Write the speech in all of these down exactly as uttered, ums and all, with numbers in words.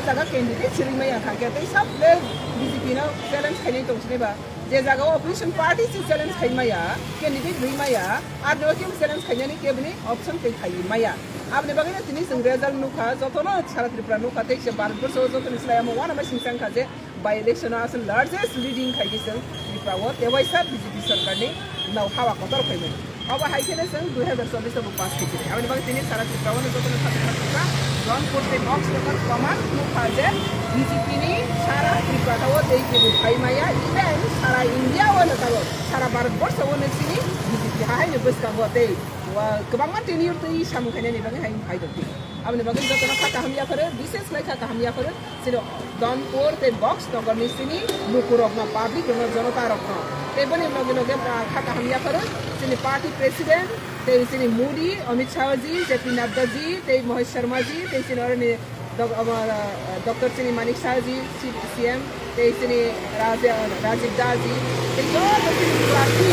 jaga candidate sirwi maya kha khe tei sab le B J P no challenge khainai tong sini ba. Je jaga o opposition party si challenge khai maya, candidate rwi maya, ar no kebo challenge khainani keboni option tei khai maya. Aboni bagwi no tini chwng result nukha, jotono sara Tripura nukha tei se Bharat borso o jotoni slai amo uanama singsa wngkha je by election o aswk largest leading khai khe chwng Tripura o tewaisa B J P sarkar ni nao hawa kotor khaimani. Obo hai kheno chwng dui hazar chobbish o bo pass khaikhe. Aboni bagwi tini sara Tripura o jotono sakha sakha Jaunpur tei Box Nokar kwbangma nukha je B J P ni sara Tripura o tei kebo khai maya, even sara India o no tabok, sara Bharat borso o no chini B J P haino bwskango tei wa-, kwbangma tenure tei samung khainani bagwi hai phai tongphi. Aboni bagwi jotono kha kaham yapharo, bises khlai kha kaham yapharo. Sini Jaunpur tei Box Nokar ni sini lukurokno, public rokno, jonota rokno. Tei boni loge loge, ah, kha kaham yapharo sini party president, tei sini Modi, Amit Shah ji, J P Nadda ji, tei Mohit Sharma ji, tei sini oroni dok-, abo, ah, Doctor sini Manik Shah ji, C-, C M, tei sini Raja-, Rajib Da ji, tei joto sini party,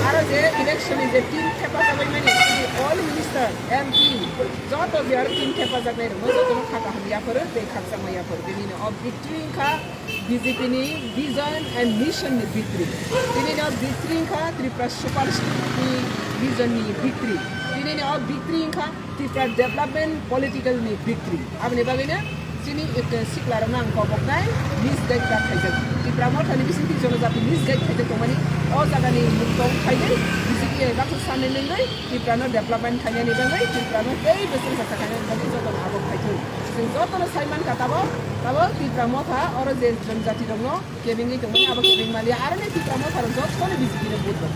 aro je election ni je team thepajagwi mani, sini all minister, M P, joto je aro team thepajaknai rokno jotono kha kaham yapharo tei khakchangma yapharo. Bini no o victory wngkha B J P ni vision and mission ni victory. Tini no victory wngkha Tripura Super State ni vision ni victory. Tini no victory wngkha Tripura development political ni victory. Aboni bagwi no chini, eh, sikla rokno ang koboknai misguide kha khaijak. Tripura Motha ni bisingtwi jonojati misguide khaijak tongmani o jaga ni mukto khaijak. B J P bai baksa sanai nengwi Tripura no development khainani bagwi, Tripura no tei bwswk sakha khainani bagwi jotono abo khaithung. Chwng jotono sai mankha tabok, tabok Tripura Motha oro je jonojati rokno kebengwi tongmani abo kebeng maliya. Aroni Tripura Motha rok jotono B J P no vote rok.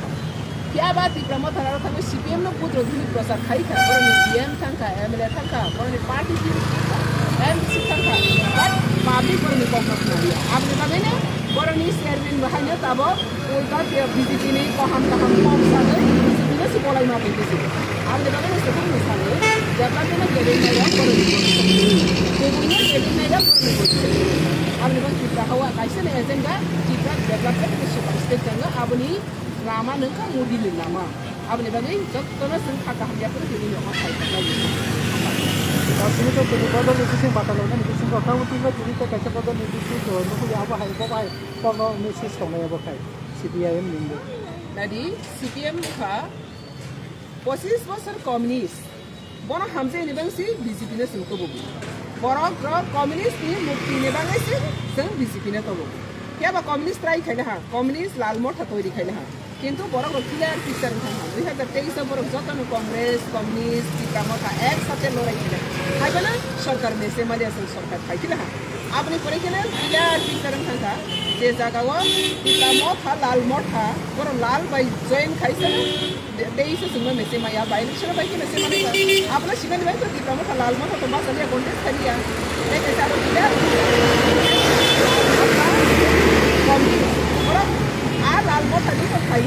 Phiya ba Tripura Motha rok thangwi C P M no vote rok hwnwi prochar khai kha. Boroni G M thang kha, M L A thang kha, boroni party team thang kha, M D C thang kha. But public boroni kok no khna liya. Aboni bagwi no Borokni chairman bo haino tabok ulta khe B J P ni kaham kaham kok sagwi B J P no se bolai ma tongkhe se. Aboni bagwi no se thangni salo development no kebeng nairok borokni kok. Kebeng no kebeng nairok borokni kok. Aboni bagwi Tripura hawa kaisa ni agenda Tripura development ni super state channel aboni lama nungkha Modi ni lama. Aboni bagwi jotono chwng kha kaham ya phuru tini nokha sai kha lai. Tini to tini bodol ni bising batal wngkha ni bisingo kha, tini to tini to kaisa bodol ni bisingo nukuli abo hai bo bai. Kono message tongnai abo khai C P I M ni wngwi. Nadi C P M kha pochis bosor communist. Bono hamjai ni bangsi B J P no chwng tubugo. Borok rok communist ni mukti ni bangwi se chwng B J P no tubugo. Phiya ba communist try khaila ha, communist Lal Motha toiri khaila ha. Kintu borok rok clear picture wngkha ha. Dui hazar teis o borok jotono Congress, communist, Tipra Motha ek sathe lorai khaila. Hai phano sorkar mese maliya chwng sorkar khai khaila ha. Aboni pore khe no clear picture wngkha kha, je jaga o Tipra Motha, Lal Motha, borok Lal bai join khaisa, de-, teis o chwngno mese maya, bai rwsano bai khe mese mani ba. Abono sinani bai to Tipra Motha, Lal Motha to bachaliya, contest khaliya. Tei kaisa abo clear picture. Borok a Lal Motha ni to khai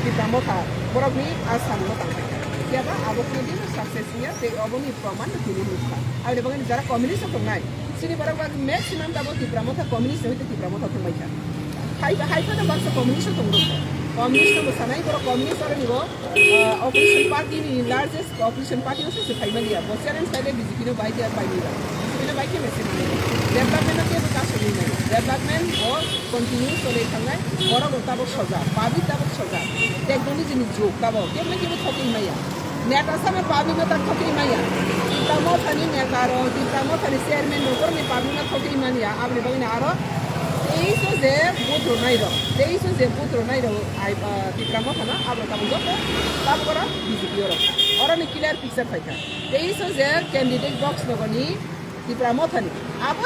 Tipra Motha, borok ni a samung no tang khai. Phiya ba abo kunu din success ya, tei obo ni proman no tini nukha. Aboni bagwi jara communist o tongnai, chini borok bagwi maximum tabok Tipra Motha communist no hwnkhe Tipra Motha tongbai kha. Hai, hai phano baksa communist o tongo. Communist no bwsanai borok communist aro ni bo, ah, opposition party ni largest opposition party o se se phai mani ya. Bo challenge khai le B J P no bai khe pai ni ya. B J P no bai khe mese mani. Development no kebo kaso ni nai. Development bo continue choli thangnai. Borok rok tabok soja, public tabok soja. Technology ni jug tabok. Kebo kebo thokwi maya. Neta sano public no ta thokwi maya. Tipra Motha ni neta rok, Tipra Motha ni chairman rok, borok ni public no thokwi mani ya. Aboni bagwi no aro teis o je vote rwnai rok, teis o je vote rwnai rok, ai, ah, Tipra Motha no, abo tamo joto tabok oro B J P oro. Oro ni clear picture phai kha. Teis o je candidate box nogoni Tipra Motha ni. Abo